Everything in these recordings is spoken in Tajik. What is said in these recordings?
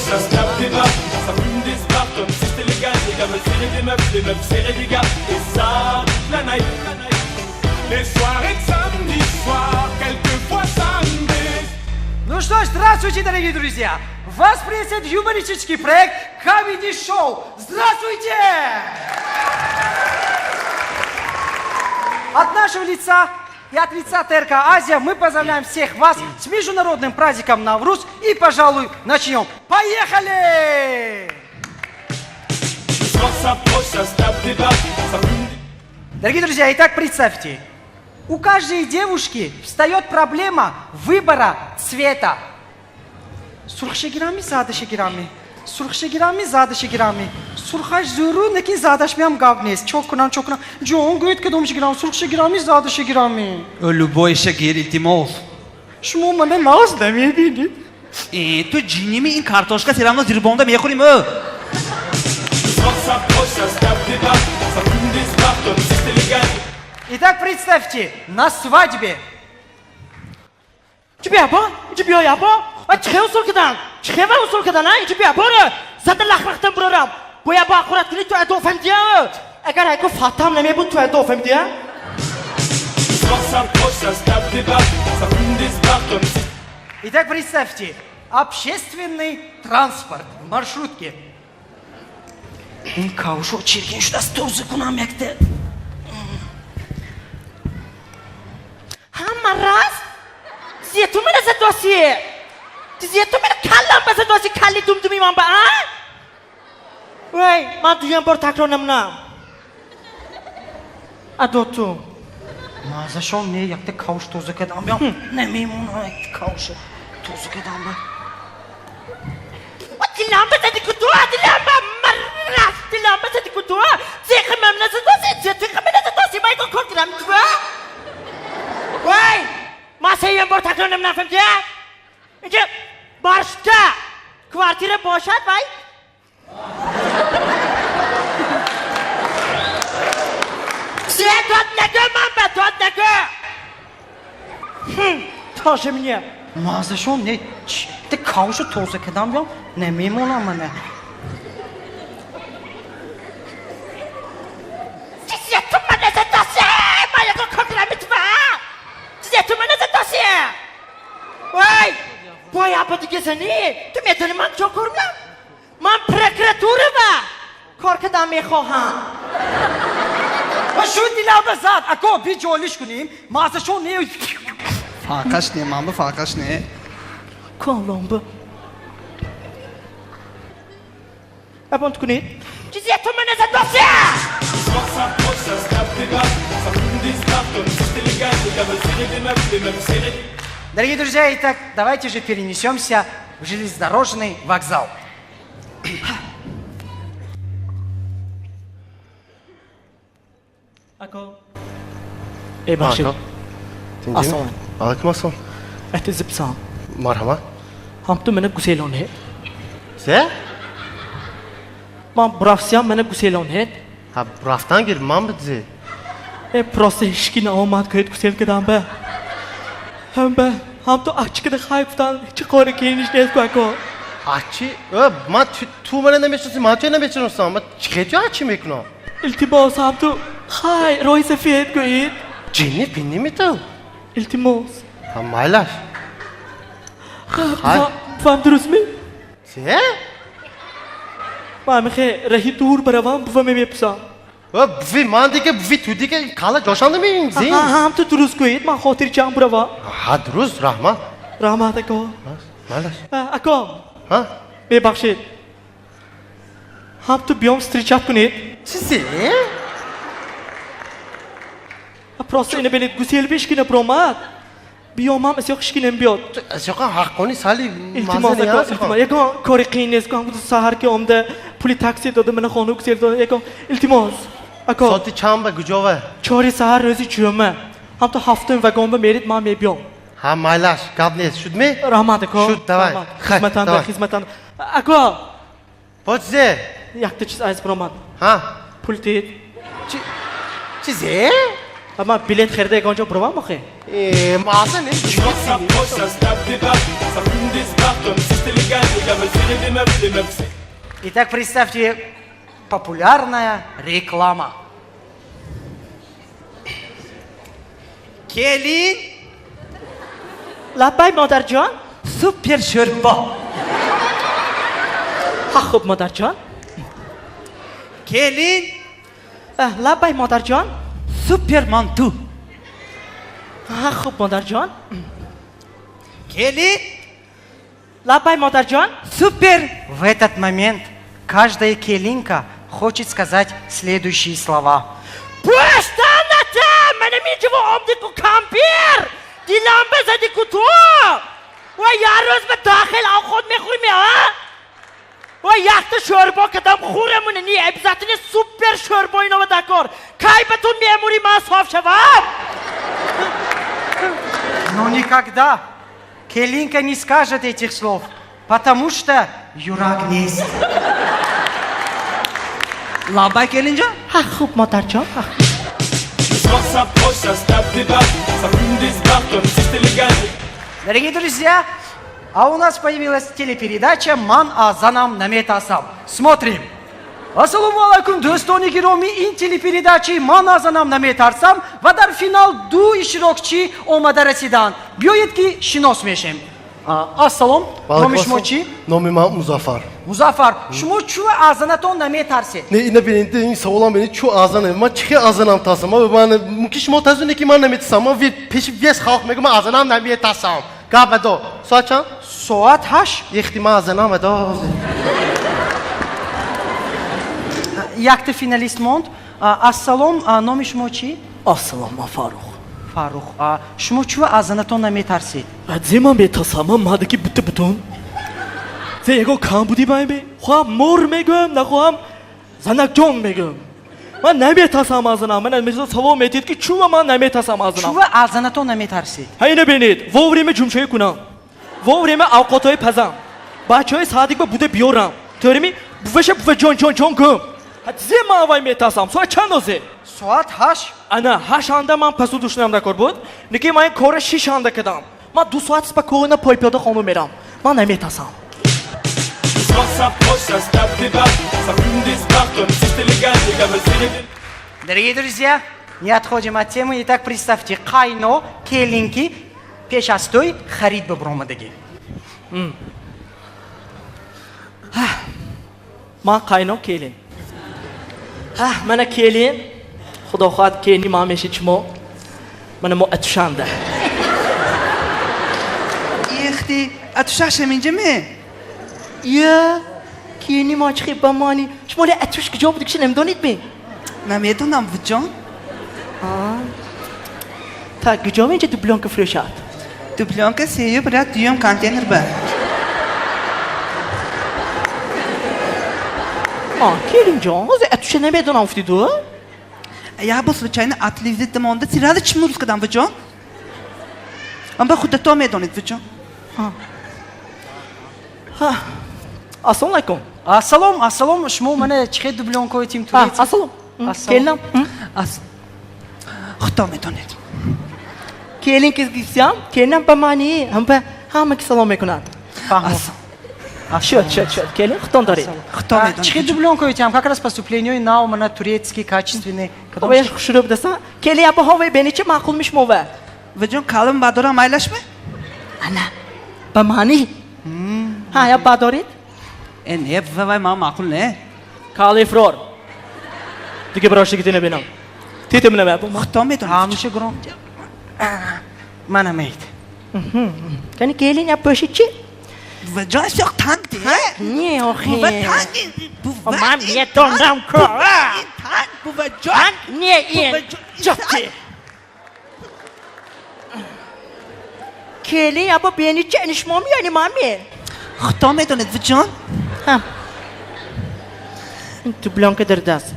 ça se tape des barres, ça fume des stars comme si c'était légal. Les gars veulent serrer des meufs, les meufs serrer des gars, et ça toute la night. Les soirées de samedi soir, quelquefois samedi. Ну что ж, здравствуйте, дорогие друзья! Вас приветствует юмористический проект Comedy Show. Здравствуйте! От нашего лица и от лица ТРК Азия мы поздравляем всех вас с международным праздником Навруз и, пожалуй, начнем. Поехали! Le soir s'approche, ça se tape des barres, ça fume des Дорогие друзья, итак, представьте, у каждой девушки встает проблема выбора цвета. Сурхша гирами, зардаша гирами. Сурхша гирами, зардаша гирами. Сурхаш зӯру, лекин зардаш меам гап нест. Чо кунам, чо кунам. Ҷон гӯед, кадомша гирам, сурхша гирами, зардаша гирами. Любой ша гир, илтимос. Шумо мана нағз намебинед. Э, ту ҷинними? Ин картошка всё равно зирбонда мехӯрим, ӯ. Le soir s'approche, ça se tape des barres, ça fume des stars comme si c'était légal. Итак, представьте, на свадьбе. Чӣ биябо? Инҷа биё, ябо. Ва чихе усул кидан? Чихе ва усул кидан, а? Инҷа биябо. Зада лахлахтан бурорам. Боя бо аккурат кунӣ, ту адо фаҳмидия? Агар айко фатам намебуд, ту адо фаҳмидия? Le soir s'approche, ça se tape des barres, ça fume des stars comme si Итак, представьте, общественный транспорт в маршрутке. Ин кавшо чиркин шудааст, тоза кунам якте. Ҳама раст? Зе ту мена задоси? Зе ту мена каллам ба задоси, калли думдуми ман ба, а? Вай, ман дуюм бор такрор намунам. Адо ту. Мазашон не, якте кавш тоза кардам биям. Намемона якте кавша тоза кардам ба. Ва дилам ба зади ку ту, дилам ба марас, дилам ба зади ку ту. Зе химам на задоси, зе ту химам на задоси, май кор кардам ту. Вай, ман сеюм бор такрор намунам, фаҳмидия? Инҷа маршрутка квартира бошад, вай. Зе дод нагӯ ман ба, дод нагӯ. Тоже мне. Мазашон не, якте кавша тоза кардам биям, намемонам мана. Зе ту мана задоси, ман ягон кор кардам ту. Зе ту мана задоси. Вай, бой аба дига зани, ту медони ман чо кор мекунам? Ман прокуратура ва кор кардам мехоҳам. Ва шу дилам ба зад, ако би ҷолиш кунем, мазашон не. Фарқаш не, ман ба фарқаш не. Коломбо. Абонт кунед. Чизе ту мана задоси. Le soir s'approche, ça se tape des barres, ça fume des stars comme si c'était légal. Les gars veulent serrer des meufs, les meufs serrer des Дорогие друзья, итак, давайте же перенесемся в железнодорожный вокзал. Ако. Э, бахшид. Ассалом. Алайкум ассалом. Эҳти зипсан. Марҳамат. Ҳам ту мана гуселон ҳед. Зе? Ман бурафсиям, мана гуселон ҳед. Ҳа, рафтан гир, ман бидзе. Э, просто ҳички наомад кӯед гусел кардам ба. Ҳам ба, ҳам ту ачи када хай гуфтан, ҳичи кори кииниш нест ку ако. Ачи? Э, ман ту мана намешиносӣ, ман туя намешиносам. Ман чӣ хел ту ачи мекунам? Илтимос, ҳам ту хай роҳи сафед гӯед. Ҷинни пинни ту? Илтимос. Ҳа, майлаш. Хай. Бувам дуруст ми? Зе? Ман мехе раҳи дур баравам, бувам мепусам. Э, буви ман дига, буви ту дига, кала ҷошанда меин, зин. Ҳам ту дуруст гӯед, ман хотирҷамъ буравам. Ҳа, дуруст, раҳмат. Раҳмат, ако. Майлаш. Ако. Ҳа? Мебахшед. Ҳам ту биём встречать кунед. Чӣ зе? Просто ина бинед, гусел бишкина буромад. Биёмам, асёқ шикинем биёд. Асёқа ҳаққони сали Илтимос, ако, илтимос. Ягон кори қиин нест, ҳам ту саҳар ки омда, пули такси дода, мана хона гусел дода, ягон илтимос. Ако. Соати чанд ба куҷова? 4 саҳар рӯзи ҷумъа. Ҳам ту ҳафтум вагон ба мерид, ман мебиём. Ҳа, майлаш, гап нест, шудми? Раҳмат, ако. Шуд, давай. Раҳмат. Хай, Хизматанда, давай. хизматанда. Ако. Бо чизе? Якта чиз айз буромад. Ҳа? Пул тид. Чи? Чизе? Ман билет харида ягон ҷо буравам охе? Э, маза не. Le soir s'approche, ça se tape des barres, ça fume des stars comme si c'était légal. Les Gamelle serrée des meufs, les meufs Итак, представьте, популярная реклама. Келин Лаббай, модарҷон. Супер шӯрбо. Ҳа, хуб, модарҷон. Келин. Лаббай, модарҷон. Супер манту. Ҳа, хуб, модарҷон. Келин. Лаббай, модарҷон. Супер. В этот момент каждая келинка хочет сказать следующие слова. Пуштаната! Мана минҷаво омди ку кампир! Дилам базади ку ту! Ва як рӯз ба дохил овқот мехӯрми, а? Ва якта шӯрбо кадам хӯрамуна, не обязательно супер шӯрбо инова дакор. Кай ба ту мемурӣ, ман соф шавам? Но никогда келинка не скажет этих слов, потому что юрак нест. Лаббай, келинҷон. Ҳа, хуб, модарҷон. Le soir s'approche, ça se tape des barres, ça fume des sbars comme si c'était légal. Дорогие друзья, а у нас появилась телепередача «Ман аз занам наметарсам». Смотрим. Ассалому алайкум, дӯстони гиромӣ, ин телепередачаи «Ман аз занам наметарсам» ва дар финал ду иштирокчӣ омада расиданд. Биёед, ки шинос мешем. Ассалом, номи шумо чӣ? Номи ман Музаффар. Музаффар, шумо чӯ аз занатон наметарсед? Не, ина бинед, ин саволам бинед, чӯ аз занам. Ман чӣ аз занам тарсам? Ман мумкин шумо тарсунед, ки ман наметарсам. Ман пеши весь халқ мегӯям, ман аз занам наметарсам. Гап бадо. Соат чанд? Соат 8. Ехти ман аз занам бадо. Якта финалист монд. Ассалом, номи шумо чӣ? Ассалом, ман Фаррух. Фаррух, шумо чӯ аз занатон наметарсед? Зе ман метарсам, ман мардаки бута бутун. Зе ягон камбудӣ байме? Хоҳам мор мегӯям, нахоҳам занакҷон мегӯям. Ман наметарсам аз занам. Ман мисол савол метиҳед, ки чӯва ман наметарсам аз занам. Чӯ аз занатон наметарсед? Ҳа, ина бинед, вовремя ҷумшоӣ кунам. Вовремя авқотҳои пазам. Бачаҳои садик ба буда биёрам. Тӯрими буваша бува ҷон ҷон ҷон гӯм. Зе ман аввай метарсам. Соат чанд озе? Соат 8. Ана, ҳашанда ман пасу душнам дакор буд. Ники ман ин кора шишанда кардам. Ман 2 соат спокойно пойпиёда хона мерам. Ман наметарсам. Le soir s'approche, ça se tape des barres, ça fume des sbars comme si c'était légal. Les gamelles serrées des Дорогие друзья, не отходим от темы. Итак, представьте, қайно келинки пеш аз тӯй харид ба биромадагӣ. Ман қайно келин. Ҳа, мана келин. Худо хоҳад, келини ман мешид шумо. Мана мо атушанда. Ихти, атушашам инҷа ме? Я, келини мо чӣ ба мани? Шумо ле атуш куҷо буд, киши намедонед ме? Намедонам, вуҷон. Та куҷо инҷа дублёнка фурӯшад? Дублёнка сеюм ряд, дуюм контейнер ба. А, келинҷон, ҳозир атуша намедонам гуфтиду? Я бо случайно отлив монда, сирада чим рӯз кардам, вуҷон? Ман ба худато медонед, вуҷон. Ассалому алайкум. Ассалом, ассалом, шумо мана чӣ хел дублёнкаҳои тим турец? Ассалом. Ассалом. Келинам. Ас худо медонед. Келин ки гифтиам, келинам ба мани, ҳам ба ҳама ки салом мекунад. Фаҳмо. Шуд, шуд, шуд. Келин, худтон доред. Худо медонед. Чӣ хел дублёнкаҳои тиам? Как раз поступлениҳои нав, мана турецкий, качественный. Кадом? Ояш хушрӯ будаса. Келин, яба ҳове бени чи маъқул мишмова? Вуҷон, калим бадорам, майлашме? Ана, ба мани. Ҳа, я бадоред? Э, не, вай ман маъқул не. Калифрор. Дига бароштаги тина бинам. Титим нама. Худо медонед. Ҳамеша гуром. Мана мейд. Кани, келин, я пӯшид чи? Вуҷон, сиёқ танг де. Не, охи. Бува танг. Бува. Ман медонам ко. Танг, буваҷон. Не, ин. Ҷоти. Келин, яба бени чи анишмо меяни мами? Худо медонед, вуҷон. Ҳа. Дублёнка дар даст.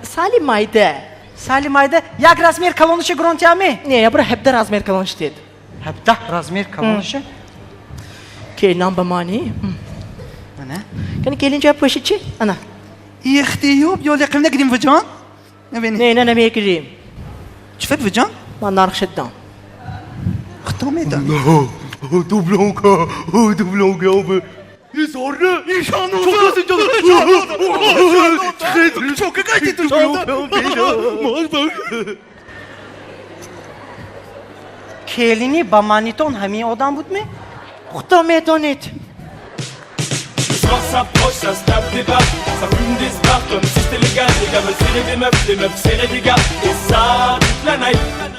Сали майда. Сали майда, як размер калониша гуронтиами? Не, я бира 17 размер калон шидед. 17 размер калониша? Келинам ба мани. Мана. Кани, келин, ҷоя пӯшид чи? Ана. Ихти, ёб, ёл яқим нагирим, вуҷон. Набини. Не, не, намегирим. Чӣ фет, вуҷон? Ман нарх шиддам. Худо медонед. Дублёнка, дублёнка. Келини ба манитон ҳамин одам будме? Худо медонед. Le soir s'approche, ça se tape des barres, ça fume des stars comme si c'était légal. Les gars veulent serrer des meufs, les meufs serrer des gars, et ça toute la night.